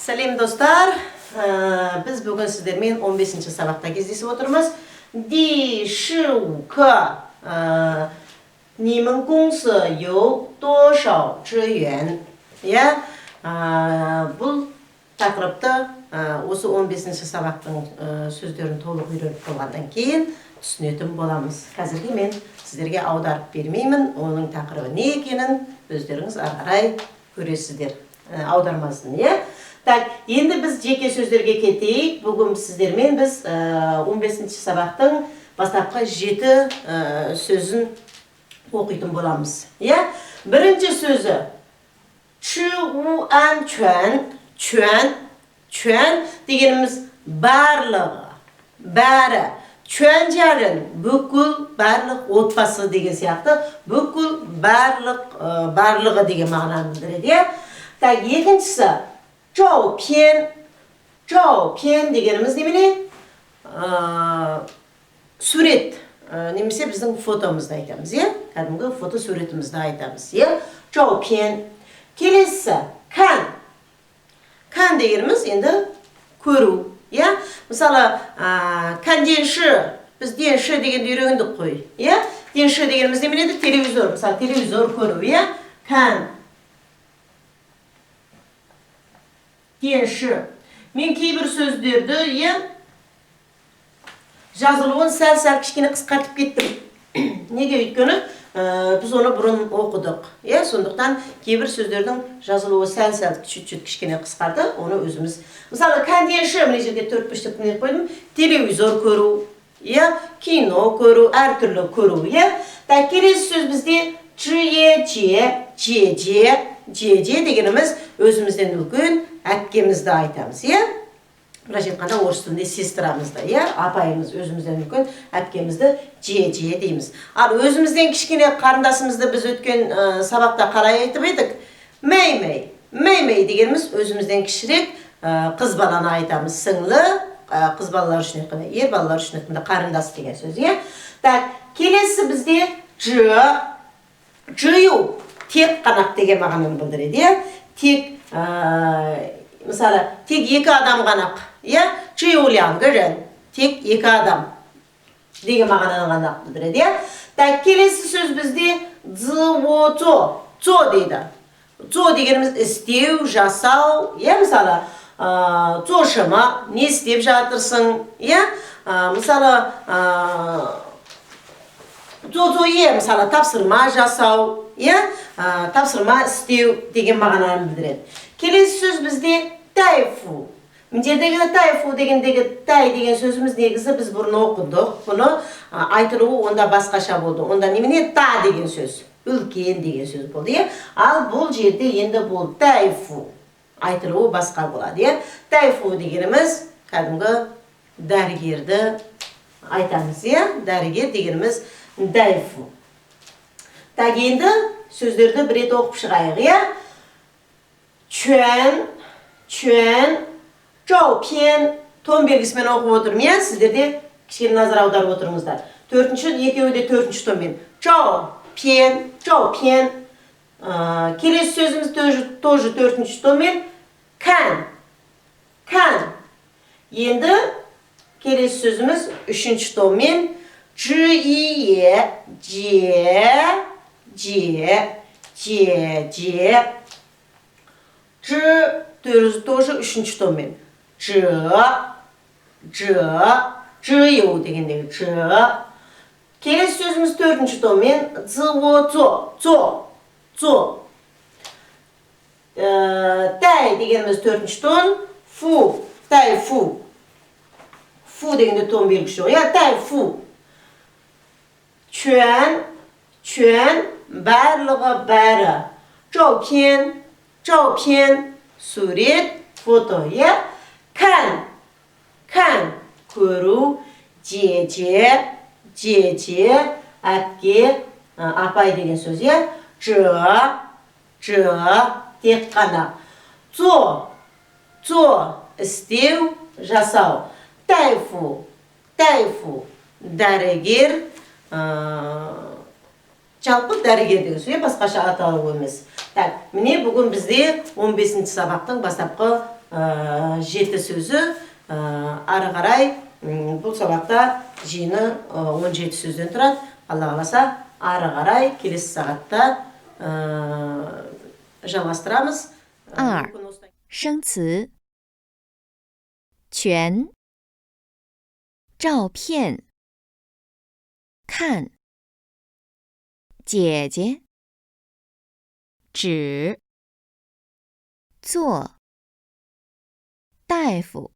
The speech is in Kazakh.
Сәлем, достар! Біз бүгін сіздермен 15 сабақта кездесіп отырмыз. 第15课，你们公司有多少职员？Иә, бұл тақырыпты осы 15 сабақтың сөздерін толық үйреніп болғаннан кейін түсінетін боламыз. Қазірге мен сіздерге аударып бермеймін, оның тақырыбы не екенін өздеріңіз ары қарай көресіздер, аудармасын, иә? Так, енді біз жеке сөздерге кетейік. Бүгін сіздермен біз 15 сабақтың бастапқы 7 сөзін оқитын боламыз. Иә? Бірінші сөзі 吃无安全, 全, 全 дегеніміз барлығы, бәрі. 全家人, бүкіл, барлық отбасы деген сияқты, бүкіл, барлық, барлығы деген мағынаны білдіреді, иә? Так, екіншісі 照片, 照片 дегеніміз немене? Сурет, немесе біздің фотомызды айтамыз, иә? Кәдімгі фото суретімізді айтамыз, иә? 照片. Келесі 看. 看 дегеніміз енді көру, иә? Мысалы, 看电视, біз 电视 дегенді үйрендік қой, иә? 电视 дегеніміз немене еді? Телевизор, мысалы, телевизор көру, иә? 看电视. Мен кейбір сөздерді, иә, жазылуын сәл-сәл кішкене қысқартып кеттім. Неге? Өйткені біз оны бұрын оқыдық, иә? Сондықтан кейбір сөздердің жазылуы сәл-сәл чуть-чуть кішкене қысқарды, оны өзіміз. Мысалы, 看电视, мына жерге төрт бұрышты не қойдым? Телевизор көру, иә, кино көру, әртүрлі көру, иә? Так, келесі сөз бізде 职业姐, 姐姐, 姐姐 дегеніміз өзімізден үлкен әпкемізді айтамыз, иә? Былайша айтқанда, орыс тілінде сестрамызды, иә? Апайымыз, өзімізден үлкен әпкемізді 姐姐 дейміз. Ал өзімізден кішкене қарындасымызды біз өткен сабақта қалай айтып едік? 妹妹. 妹妹 дегеніміз өзімізден кішірек қыз баланы айтамыз. Сіңлі, қыз балалар үшін айтқанда, ер балалар үшін айтқанда қарындас деген сөз, иә? Так, келесі бізде 只, 只有, тек қана деген мағынаны білдіреді, иә? Тек, мысалы, тек екі адам ғана, иә? 只有两个人, тек екі адам деген мағынаны ғана білдіреді, иә? Так, келесі сөз бізде 自我做, 做 дейді. 做 дегеніміз істеу, жасау, иә? Мысалы, 做什么, не істеп жатырсың, иә? Мысалы, 做作业, мысалы, тапсырма жасау, иә? Тапсырма істеу деген мағынаны білдіреді. Келесі сөз бізде 大夫. Мына жердегі 大夫 дегендегі 大 деген сөзіміз негізі біз бұрын оқыдық. Бұны айтылуы онда басқаша болды. Онда немене 大 деген сөз, үлкен деген сөз болды, иә? Ал бұл жерде енді бұл 大夫 айтылуы басқа болады, иә? 大夫 дегеніміз кәдімгі дәрігерді айтамыз, иә? Дәрігер дегеніміз 大夫. Так, енді сөздерді бір рет оқып шығайық, иә? 全, 全, 照片, тон белгісімен оқып отырмын, иә? Сіздер де кішкене назар аударып отырыңыздар. Төртінші, екеуі де төртінші тонмен. 照片, 照片. Келесі сөзіміз тоже төртінші тонмен. 看, 看. Енді келесі сөзіміз үшінші тонмен. 之一, 姐, 姐, 姐姐. 之 тоже үшінші тонмен. 者, 者, 只有 дегендегі 者. Келесі сөзіміз төртінші тонмен. 自我做, 做, 做. 带 дегеніміз төртінші тон. 夫, 大夫. 夫 дегенде тон белгісі жоқ, иә? 大夫. 全, 全, барлығы, бәрі. 照片, 照片, сурет, фото, иә? 看, 看, көру, 姐姐, 姐姐, әпке, апай деген сөз, иә? 者, 者, тек қана. 做, 做, істеу, жасау. 大夫, 大夫, дәрігер, жалпы дәрігер деген сөз, басқаша аталуы емес. Так, міне бүгін бізде 15 сабақтың бастапқы жеті сөзі. Ары қарай бұл сабақта жиыны 17 сөзден тұрады. Алла қаласа, ары қарай келесі сағатта жалғастырамыз. 二生词，全，照片，看，姐姐，纸，做，大夫。